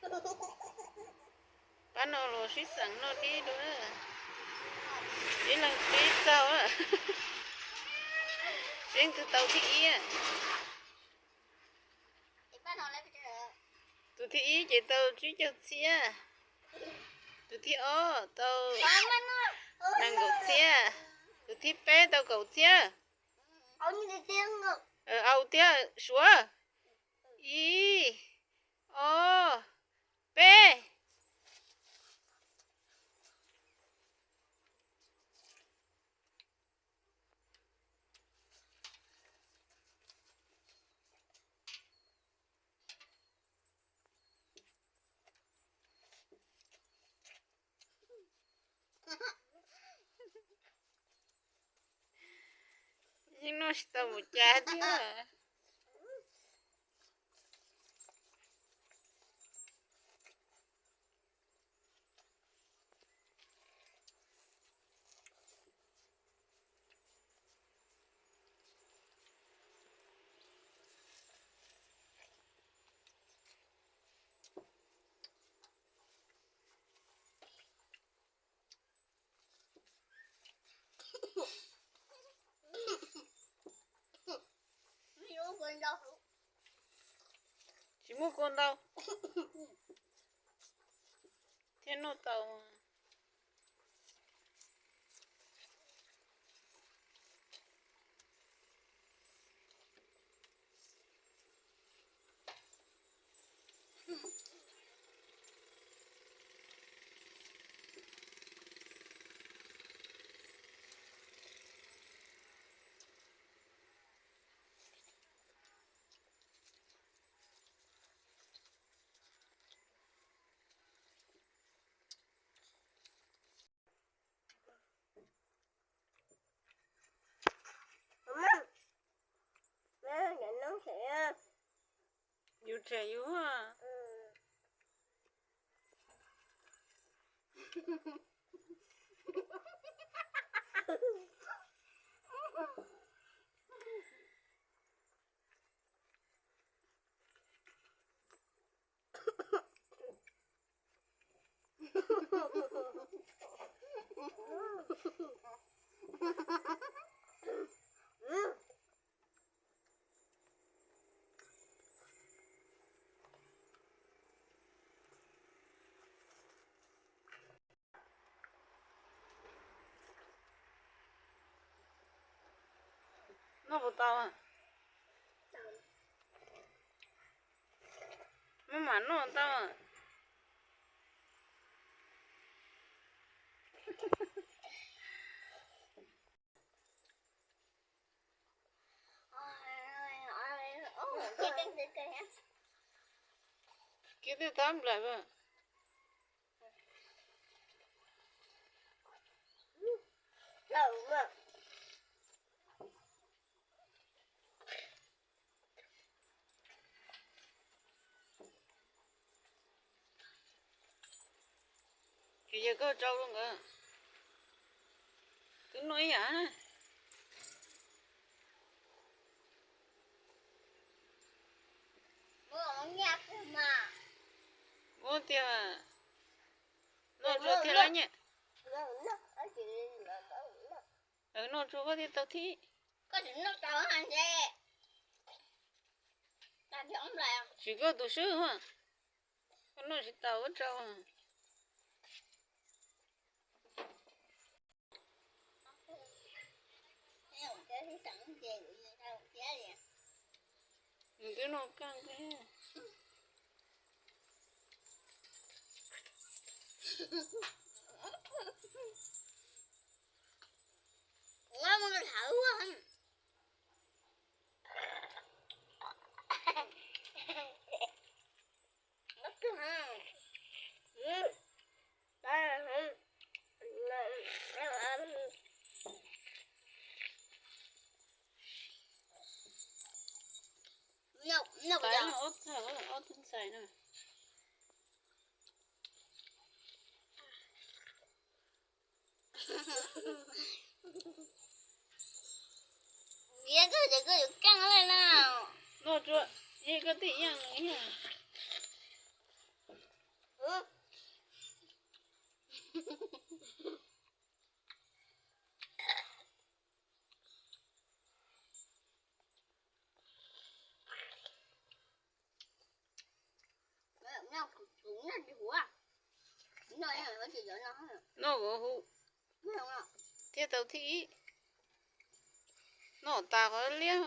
Pab no los sib xeem noj dib dua, ib leeg peb txaug, seb leej twg tau thib ib. Tus thib ib ces tau tsib caug txhiab, tus thib ob tau nees nkaum txhiab, tus thib peb tau kaum txhiab. Au thiab Suav. Ib, ob, peb. Yeej noj tsis tau mus cas thiab. Tsis muaj kua ntau thiab noj tau. Yus tsam yus. Noj puas tau? Maj mam noj tau. Kiv twb tab nplaim. Ces yog koj rau rau nkawd, twb noj ib yam. Ua tiag, noj tsuag thiaj lab nyiaj. Noj tsuag koj thiaj tau thib. Tsis koj tus swb, koj noj tsis tau koj rau. Nws twb noj kaj thiab. Ob tug ntxhais na. Noj tsuag, koj tib yam. Noj kuv hu thiaj tau thib ib. Noj tas qhov liab.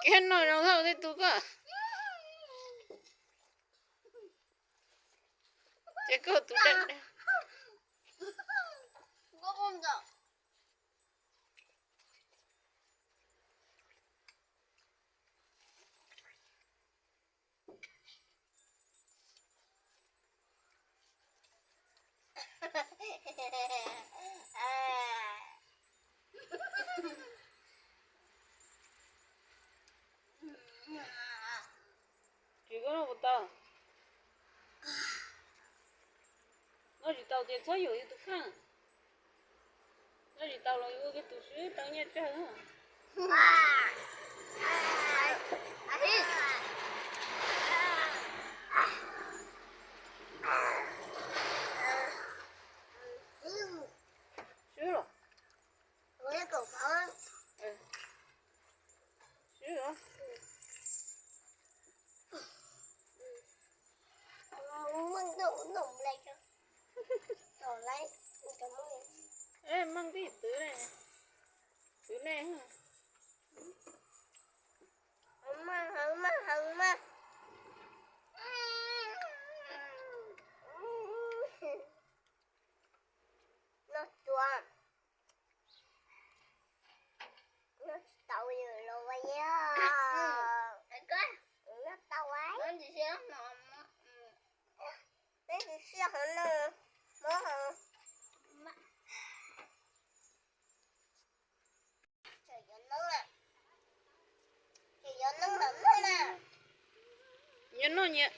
Kiag noj zoo thaum tej tug koj. Ces koj tus daj daj. Tsis koj noj puas tau? Noj tsis tau ces txhob yuam yus tus kheej. Noj tsis tau los yuav ua kiag tus swb tau nyiaj tsawg. Swb los? Swb los? Meej tij twv ne, twv ne. Meej, meej, meej. Noj tsuav. Noj tsis tau los yog noj tau. Peb tsis siab hov no, mob hov. Ces yuav noj na, ces yuav noj na, noj na. Yuav noj nyias.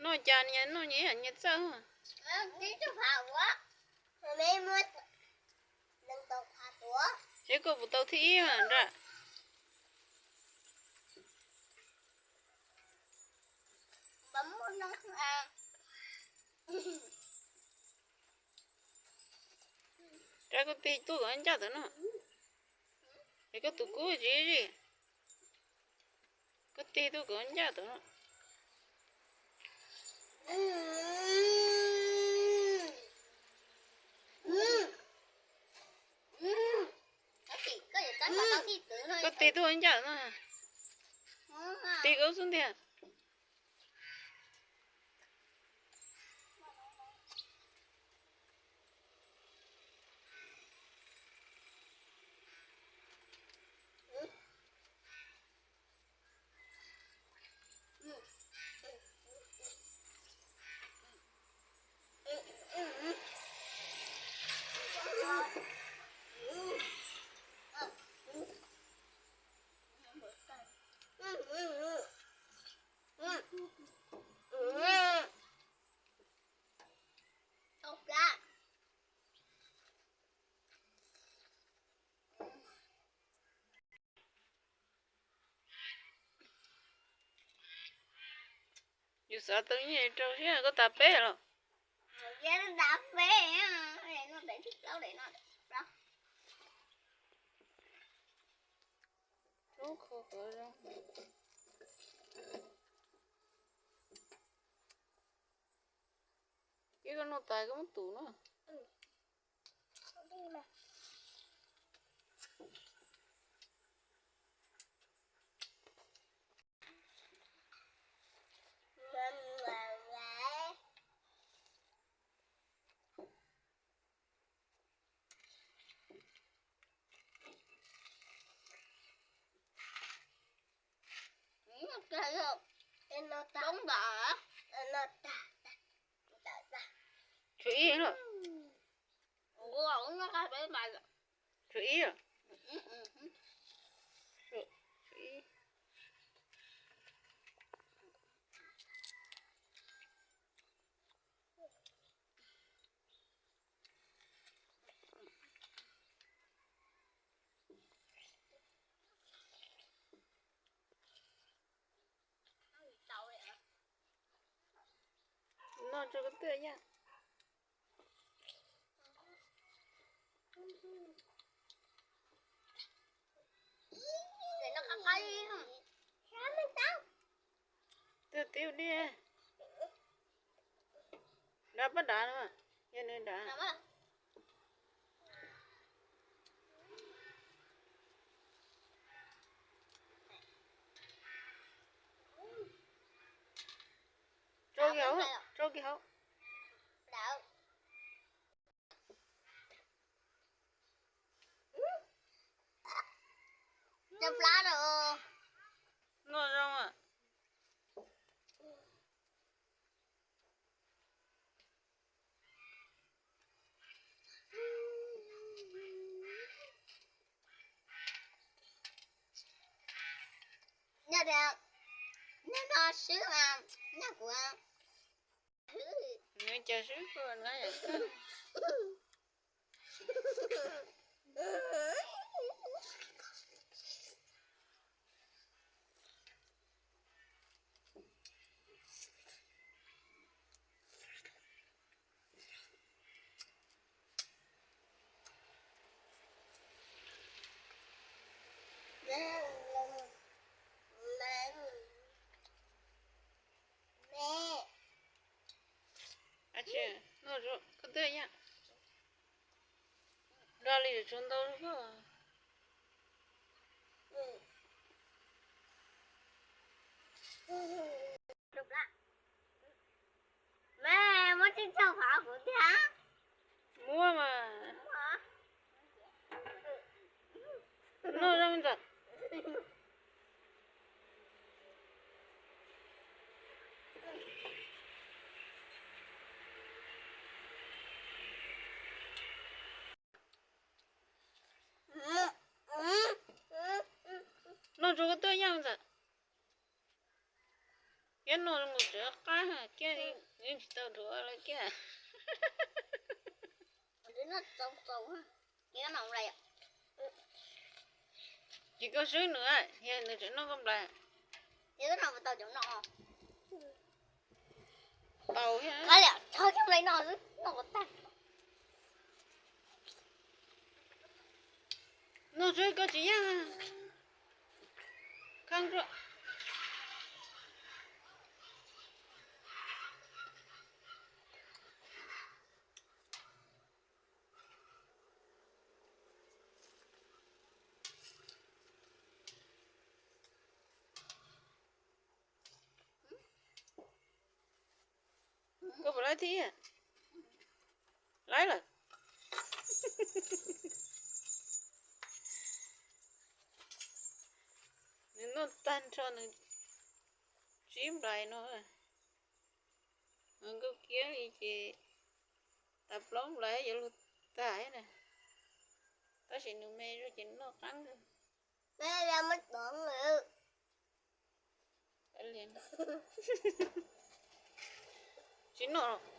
Noj cas nyias noj nyias yam nyias txawj. Ces koj puas tau thib ib nra. Rau koj tig tuaj kom ncaj tawm no. Es koj tus kub tsis zij. Koj tig tuaj kom ncaj tawm no. Koj tig tuaj ncaj tawm no. Tig koj xub ntiag. Yus xav tau nyiaj rau siab koj tas peb los. Ces koj noj tas koj muab tus no. Tshuav ib lawm. Tshuav ib lawm. Tshuav ib. Rau koj twj yam. Twj tib diaj. Dav pab dav no, yog nws dav. Rau kiag hauv, rau kiag hauv. Noj zoo. Nyob tias, nyob no swb mas, nyob kuv. Nws cas swb koj na. Ab tsi, noj koj twj yam. Dua li yuav tshuav ntau koj. Mas muab tsib caug phav kuv thiab. Muab mas. Noj zoo ntxawm. Noj tsuav koj twj yam ntxawm. Yog noj zoo mus tsev qab kiag, tsis tau dhuav lawm kiag. Ces koj swb nws, yog nws tseem noj koj nplai. Tau thiab. Noj tsuav koj tsis yaj. Khab ruam. Koj puas laib thiab? Laib lawm. Nws noj tag nrho nws tsib nplais no. Nkauj kiab li ces tas plaub nplais yuav luag tag na. Tab sis nws me zog ces noj qab kawg. Tsis noj los.